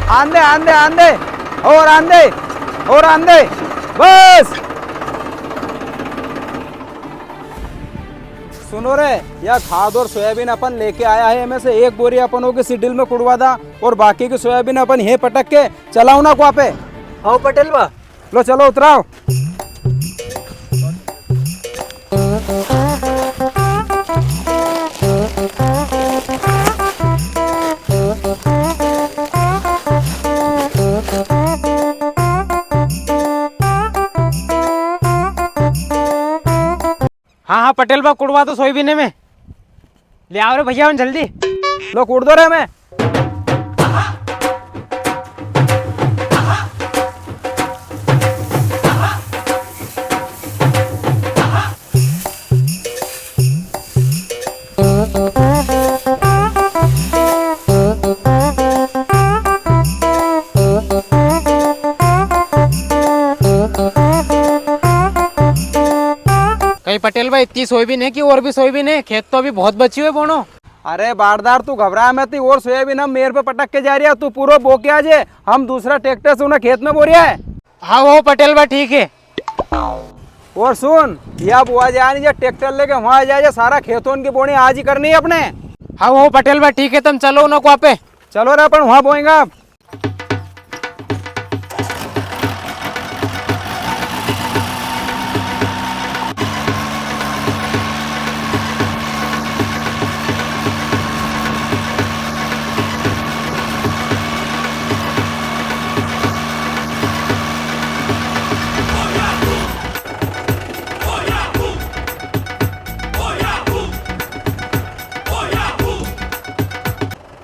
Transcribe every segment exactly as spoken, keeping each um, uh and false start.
आन दे, आन दे, आन दे। और आन दे, और आन दे। बस। सुनो रे, या खाद और सोयाबीन अपन लेके आया है, इनमें से एक बोरी अपन ओके सिडिल में कुड़वा दा और बाकी की सोयाबीन अपन हे पटक के चलाओ ना कुआ पे। हाँ पटेल बा। लो चलो उतराओ। हाँ, हाँ, पटेल बा, कुड़वा दो सोयाबीन में। ले आओ रे भैया, जल्दी। लो, कूड़ दो रे हमें। कई पटेल बा, इतनी सोयाबीन है कि और भी सोयाबीन है? खेत तो अभी बहुत बची हुई है बोनो। अरे बारदार, तू घबरा मती, और सोयाबीन हम मेर पे पटक के जा रिया है, तू पूरो बो के आ जे, हम दूसरा ट्रैक्टर से उन्हें खेत में बो रिया है। हाँ वो पटेल बा, ठीक है। और सुन, या बुआ जानी जे ट्रैक्टर लेके वहां आ जाए, सारा खेतों की बोनी आज ही करनी है अपने। हाँ वो पटेल बा, ठीक है, तुम चलो उन्हें कुआ पे। चलो रे, अपन वहां बोएंगे अब।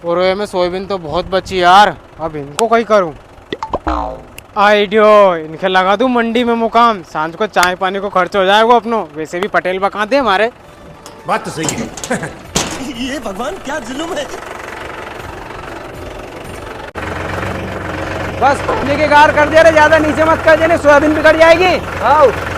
और ये में सोयाबीन तो बहुत बची यार, अब इनको कई करूं? आइडियो, इनके लगा दूं मंडी में मुकाम, सांझ को चाय पानी को खर्च हो जाएगा अपनो, वैसे भी पटेल बा कहाँ दे हमारे। बात तो सही है। ये भगवान क्या जुल्म है। बस, पानी के गार कर दे रे, ज्यादा नीचे मत कर देने, सोयाबीन बिगड़ जाएगी। हाँ।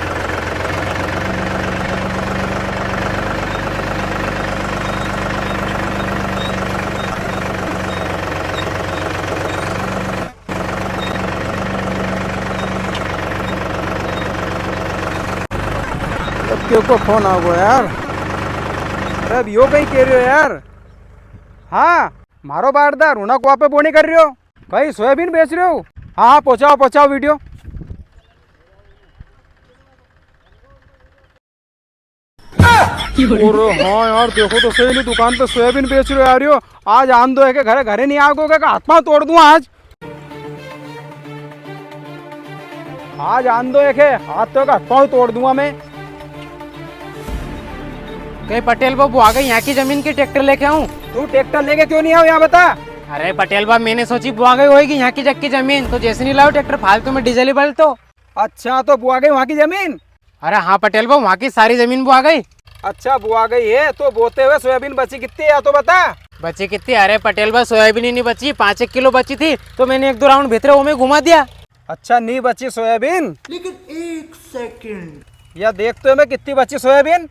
अब क्यों को फोन आ गया यार? अरे अब यो कई के रियो यार? हाँ, मारो बारदार, उना कुआ पे बोनी कर रियो। कई सोयाबीन बेच रियो? हाँ, हाँ, पहुंचाओ, पहुंचाओ वीडियो। अरे हाँ यार, देखो तो सही, नी दुकान पे सोयाबीन बेच रियो यार यो। आज आन दो एके घरे, घरे नी आगो के हाथ पाँव तोड़ दूं आज। आज आन दो एके, हाथ तो का हाथ पाँव तोड़ दूंगा मैं। कई पटेल बा, बुआ गई यहाँ की जमीन की ट्रैक्टर लेके आऊं? तू ट्रैक्टर लेके क्यों नी आयो यहाँ बता? अरे पटेल बा, मैंने सोची बुआ गई होएगी यहाँ की जग की जमीन, तो जैसे नी लाओ ट्रैक्टर, फालतू में डीजल ही बल तो। अच्छा, तो बुआ गई वहाँ की जमीन? अरे हाँ पटेल बा, वहाँ की सारी जमीन बुआ गई। अच्छा, बुआ गई है, तो बोते हुए सोयाबीन बची कितनी है, या तो बता। बची कितनी? अरे पटेल बा, सोयाबीन ही नी बची, पाँच एक किलो बची थी, तो मैंने एक दो राउंड भीतरे वो में घुमा दिया। अच्छा, नी बची सोयाबीन? लेकिन एक सेकंड। या देख तो मैं कितनी बची सोयाबीन।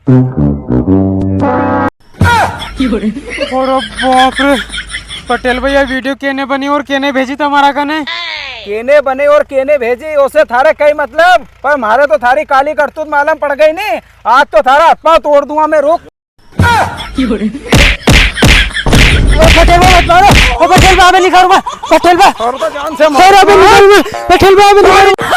अरे बाप रे, पटेल भैया, वीडियो केने बनी और केने भेजी तुम्हारा कने? केने बने और केने भेजी, उसे थारे कई मतलब, पर म्हारे तो थारी काली करतूत मालूम पड़ गई नी। आज तो थारा हाथ पाँव तोड़ दूंगा मैं, रुक। ओ पटेल बा मत मारो, ओ पटेल बा, अबे निकाल, पटेल बा। और तो जान से मार। अरे अबे निकाल, पटेल बा, अबे निकाल।